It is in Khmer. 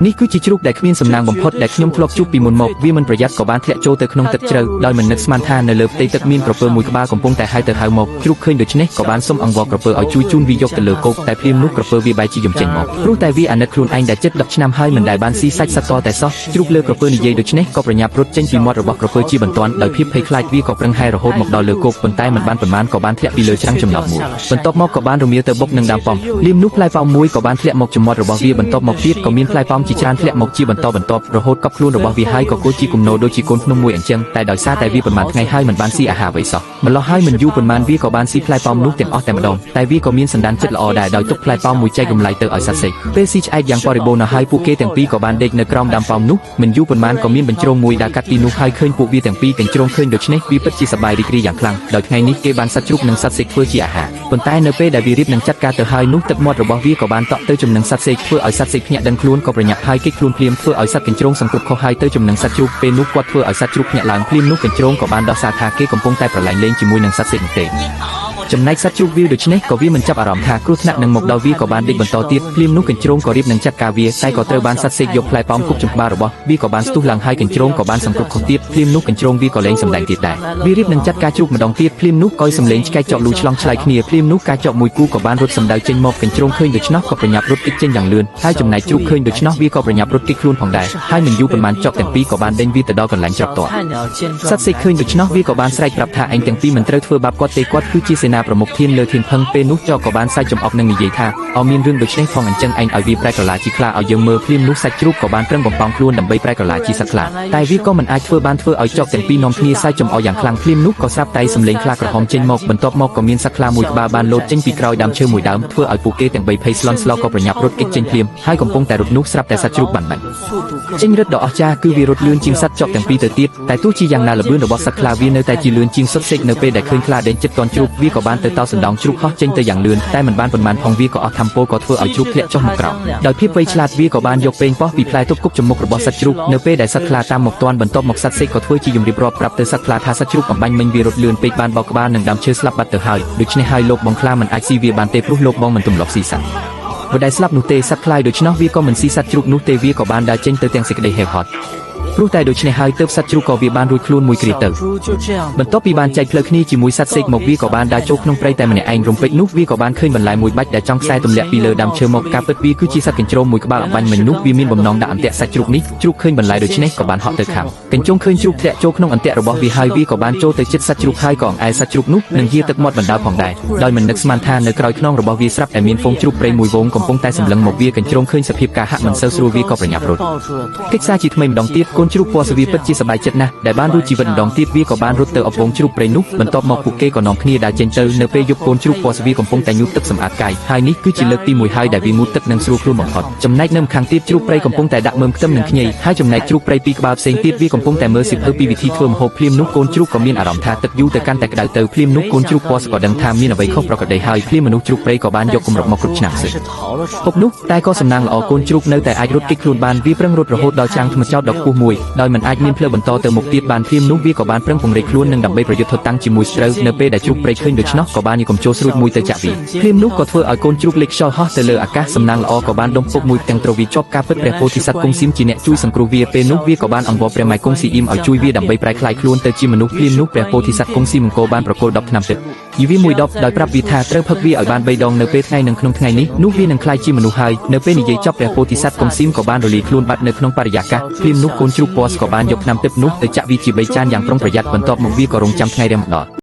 នេះគឺជាជ្រូកដែលគ្មានសំណាងបំផុតដែលខ្ញុំធ្លាប់ជួបពីមុនមកវាមិនប្រយ័ត្នក៏បានធ្លាក់ចូលទៅក្នុងទឹកជ្រៅដោយមិននឹកស្មានថានៅលើផ្ទៃទឹកមានក្រពើមួយក្បាលកំពុងតែហែលទៅហៅមកជ្រូកឃើញដូច្នេះក៏បានសុំអង្វរក្រពើឲ្យជួយជូនវាយកទៅលើគោកតែភ្លាមនោះក្រពើវាបែរជាយំចេញមកព្រោះតែវាអាណិតខ្លួនឯងដែលចិត្ត10ឆ្នាំហើយមិនដែលបានស៊ីសាច់សត្វតតែសោះជ្រូកលើក្រពើនិយាយដូច្នេះក៏ប្រញាប់រត់ចេញពីមាត់របស់ក្រពើជាបន្ទាន់ដោយភាពភ័យខ្លាចវាក៏ប្រឹងហែរហូតមកដល់លើគោកប៉ុន្តែមិនបានប៉ុន្មានក៏បានធ្លាក់ពីលើច្រាំងចំណោតមួយបន្ទាប់មកក៏បានរមៀលទៅបុកនឹងដើមប៉ោមលៀមនោះផ្លែប៉ោមមួយក៏បានធ្លាក់មកចំមាត់របស់វាបន្ទាប់មកទៀតក៏មានផ្លែប៉ោមជាច្រើនធ្លាក់មកជាបន្តបន្ទាប់រហូតកប់ខ្លួនរបស់វាហើយក៏គោជាគំនរដូចជាកូនភ្នំមួយអញ្ចឹងតែដោយសារតែវាប៉ុន្មានថ្ងៃហើយមិនបានស៊ីអាហារអ្វីសោះម្ល៉េះហើយមិនយូរប៉ុន្មានវាក៏បានស៊ីផ្លែប៉ោមនោះទាំងអស់តែម្ដងតែវាក៏មានសន្តានចិត្តល្អដែរដោយទុកផ្លែប៉ោមមួយចែករំលែកទៅឲ្យសត្វសេកពេលស៊ីឆ្អែតយ៉ាងបរិបូរណ៍ណាស់ហើយពួកគេទាំងពីរក៏បានដេកនៅក្រោមដើមប៉ោមនោះមិនយូរប៉ុន្មានក៏មានបញ្ជ្រោងមួយដើរកាត់ទីនោះហើយឃើញពួកវាទាំងពីរកញ្ជ្រោងឃើញដូច្នេះវាពិតជាសប្បាយរីករាយយ៉ាងខ្លាំងដោយថ្ងៃនេះគេបានសត្វជ្រូកនិងសត្វសេកធ្វើជាអាហារប៉ុន្តែនៅពេលដែលវារៀបនឹងចាត់ការទៅហើយនោះទឹកមាត់របស់វាក៏បានតក់ទៅចំណឹងសត្វសេកធ្វើឲ្យសត្វសេកភ្ញាក់ដឹងខ្លួនក៏ប្រញាប់ហើយគេចខ្លួនភ្លាមធ្វើឲ្យសត្វកញ្ជ្រោងសង្គ្រប់ខុសហើយទៅចំណឹងសត្វជ្រូកពេលនោះគាត់ធ្វើឲ្យសត្វជ្រូកភ្ញាក់ឡើងភ្លាមនោះកញ្ជ្រោងក៏បានដោះសារថាគេកំពុងតែប្រឡែងលេងជាមួយនឹងសត្វសេកនោះទេចំណែកសត្វជ្រូកវាដូច្នេះក៏វាមិនចាប់អារម្មណ៍ថាគ្រោះថ្នាក់នឹងមកដល់វាក៏បានដេកបន្តទៀតភ្លាមនោះកញ្ជ្រោងក៏រៀបនឹងចាត់ការវាតែក៏ត្រូវបានសត្វសេកយកផ្លែប៉ោមគប់ចំក្បាលរបស់វាក៏បានស្ទុះឡើងហើយកញ្ជ្រោងក៏បានសង្គ្រប់ខុសទៀតភ្លាមនោះកញ្ជ្រោងវាក៏លែងសម្ដែងទៀតដែរវារៀបនឹងចាត់ការជ្រូកម្ដងទៀតភ្លាមនោះក៏សំលេងឆ្កែចកលូឆ្លងឆ្លើយគ្នាភ្លាមនោះការចកមួយគូក៏បានរត់សម្ដៅចេញមកកញ្ជ្រោងឃើញដូច្នោះក៏ប្រញាប់រត់គេចចេញយ៉ាងលឿនហើយចំណែកជ្រូកឃើញដូច្នោះវាក៏ប្រញាប់រត់គេចខ្លួនផងដែរហើយមិនយូរប៉ុន្មានចកទាំងពីរក៏បានដេញវាទៅដល់កន្លែងច្រកទាល់ 菜鸟见状 សត្វសេកឃើញដូច្នោះវាក៏បានស្រែកប្រាប់ថាឯងទាំងពីរមិនត្រូវធ្វើបាបគាត់ទេគាត់គឺជាសេនាប្រមុខធានលើធានផឹងពេលនោះចកក៏បានសើចចំអកនឹងនិយាយថាអមានរឿងដូច្នេះផងអញ្ចឹងឯងឲ្យវាប្រែក្រឡាជាខ្លាឲ្យយើងមើលភ្លាមនោះសាច់ជ្រូកក៏បានប្រឹងបំប៉ោងខ្លួនដើម្បីប្រែក្រឡាជាសត្វខ្លាតែវាក៏មិនអាចធ្វើបានធ្វើឲ្យចកទាំងពីរនាំគ្នាសើចចំអកយ៉ាងខ្លាំងភ្លាមនោះក៏ស្រាប់តែសំឡេងខ្លាក្រហមចេញមកបន្ទាប់មកក៏មានសត្វខ្លាមួយក្បាលបានលោតចេញពីក្រោយដើមឈើមួយដើមធ្វើឲ្យពួកគេទាំងបីភ័យស្លន់ស្លោក៏ប្រញាប់រត់គេចចេញភ្លាមហើយកំពុងតែរត់នោះស្រាប់តែសត្វជ្រូកបានបាញ់ 速度更 ចេញរឹតដ៏អស្ចារ្យគឺវារត់លឿនជាងសត្វចកទាំងពីរទៅទៀតតែទោះជាយ៉ាងណាល្បឿនរបស់សត្វខ្លាវានៅតែជាលឿនជាងសុទ្ធសេកនៅពេលដែលឃើញខ្លាដេញចិត្តតន់ជ្រូកវាក៏បានទៅតោសណ្ដោងជ្រូកហោះចេញទៅយ៉ាងលឿនតែមិនបានប៉ុន្មានផងវាក៏អស់ធំពលក៏ធ្វើឲ្យជ្រូកធ្លាក់ចុះមកក្រោមដោយភាពវៃឆ្លាតវាក៏បានយកពេងប៉ោះពីផ្លែទប់គប់ចំមុខរបស់សត្វជ្រូកនៅពេលដែលសត្វខ្លាតាមមកទាន់បន្ទាប់មកសត្វសេកក៏ធ្វើជាយំរៀបរាប់ប្រាប់ទៅសត្វខ្លាថាសត្វជ្រូកអំបាញ់មិញវារត់លឿនពេកបានបោកក្បាលនឹងដើមឈើស្លាប់បាត់ទៅហើយដូច្នេះហើយលោកបងខ្លាមិនអាចស៊ីវាបានទេព្រោះលោកបងមិនទម្លាប់ស៊ីសត្វ បើដែលស្លាប់នោះទេសត្វខ្លាយដូច្នោះវាក៏មិនស៊ីសត្វជ្រូកនោះទេវាក៏បានដើរចេញទៅទាំងសេចក្តីហេវហត់ព្រោះតែដូច្នេះហើយទើបសត្វជ្រូកក៏វាបានរួចខ្លួនមួយគ្រាទៅ 小猪就这样 បន្ទាប់ពីបានចែកផ្លូវគ្នាជាមួយសត្វសេកមកវាក៏បានដើរចូលក្នុងព្រៃតែម្នាក់ឯងរំពេចនោះវាក៏បានឃើញបន្លែមួយបាច់ដែលចង់ខ្សែទម្លាក់ពីលើដើមឈើមកការពិតវាគឺជាសត្វកញ្ជ្រោមមួយក្បាលអំបញ្ញមិញនោះវាមានបំណងដាក់អន្ទាក់សាច់ជ្រូកនេះជ្រូកឃើញបន្លែដូច្នេះក៏បានហក់ទៅខាំកញ្ជុងឃើញជ្រូកធ្លាក់ចូលក្នុងអន្ទាក់របស់វាហើយវាក៏បានចូលទៅជិតសត្វជ្រូកហើយក៏អង្អែលសត្វជ្រូកនោះនិងយាទឹកមាត់បណ្ដើផងដែរដោយមិននឹកស្មានថានៅក្រោយខ្នងរបស់វាស្រាប់តែមានហ្វូងជ្រូកព្រៃមួយហ្វូងកំពុងតែសម្លឹងមកវាកញ្ជ្រោងឃើញសភាពការហាក់មិនសូវស្រួលវាក៏ប្រញាប់រត់ 抱住了头 កិច្ចសារជាថ្មីម្ដងទៀតកូនជ្រូកពណ៌សវាពិតជាសប្បាយចិត្តណាស់ដែលបានរួចជីវិតម្ដងទៀតវាក៏បានរត់ទៅអពងជ្រូកព្រៃនោះបន្ទាប់មកពួកគេក៏នាំគ្នាដើរចេញទៅនៅពេលយប់កូនជ្រូកពណ៌សវាកំពុងតែងូតទឹកសម្អាតកាយហើយនេះគឺជាលើកទី1ហើយដែលវាងូតទឹកនិងស្រួលខ្លួនបំផុតចំណែកនៅម្ខាងទៀតជ្រូកព្រៃកំពុងតែដាក់មើមខ្ទឹមនិងខ្ញីហើយចំណែកជ្រូកព្រៃពីរក្បាលផ្សេងទៀតវាកំពុងតែមើលសៀវភៅពីវិធីធ្វើម្ហូបភ្លាមនោះកូនជ្រូកក៏មានអារម្មណ៍ថាទឹកយូរទៅកាន់តែក្តៅទៅភ្លាមនោះកូនជ្រូកពណ៌សក៏ដឹងថាមានអ្វីខុសប្រក្រតីហើយភ្លាមមនុស្សជ្រូកព្រៃក៏បានយកគម្របមកគ្រប់ឆ្នាំ 还 សឹក 是逃了出 ភពនោះតែក៏សំណាងល្អកូនជ្រូកនៅតែអាចរត់គេចខ្លួនបានវាប្រឹងរត់រហូតដល់ច្រាំងថ្មចោតដ៏ខ្ពស់មួយដោយមិនអាចមានផ្លូវបន្តទៅមុខទៀតបានភ្លាមនោះវាក៏បានប្រឹងពង្រេចខ្លួននិងដើម្បីប្រយុទ្ធថត់តាំងជាមួយស្រូវនៅពេលដែលជ្រូកព្រៃឃើញដូច្នោះក៏បានយកកំជោស្រួចមួយទៅចាក់វាភ្លាមនោះក៏ធ្វើឲ្យកូនជ្រូកលេចខ្យល់ហោះទៅលើអាកាសសំណាងល្អក៏បានដុំពុកមួយទាំងទ្រវាជាប់ការពិតព្រះពោធិសត្វគង់ស៊ីមជាអ្នកជួយសង្គ្រោះវាពេលនោះវាក៏បានអង្វរព្រះម៉ែគង់ស៊ីអ៊ីមឲ្យជួយវាដើម្បីប្រែក្លាយខ្លួនទៅជាមនុស្សភ្លាមនោះព្រះពោធិសត្វគង់ស៊ីមង្គលបានប្រគល់10ឆ្នាំទឹកយីវាមួយដបដោយប្រាប់វាថាត្រូវផឹកវាឲ្យបាន3ដងនៅពេលថ្ងៃនឹងក្នុងថ្ងៃនេះនោះវានឹងក្លាយជាមនុស្សហើយនៅពេលនិយាយចប់ព្រះពោធិសត្វគង់ស៊ីមក៏បានរលាយខ្លួនបាត់នៅក្នុងបរិយាកាសភ្លាមនោះកូនជ្រូកពណ៌ក៏បានយកថ្នាំទឹកនោះទៅចាក់វាជា3ចានយ៉ាងប្រុងប្រយ័ត្នបន្ទាប់មកវាក៏រងចាំថ្ងៃរះមកដល់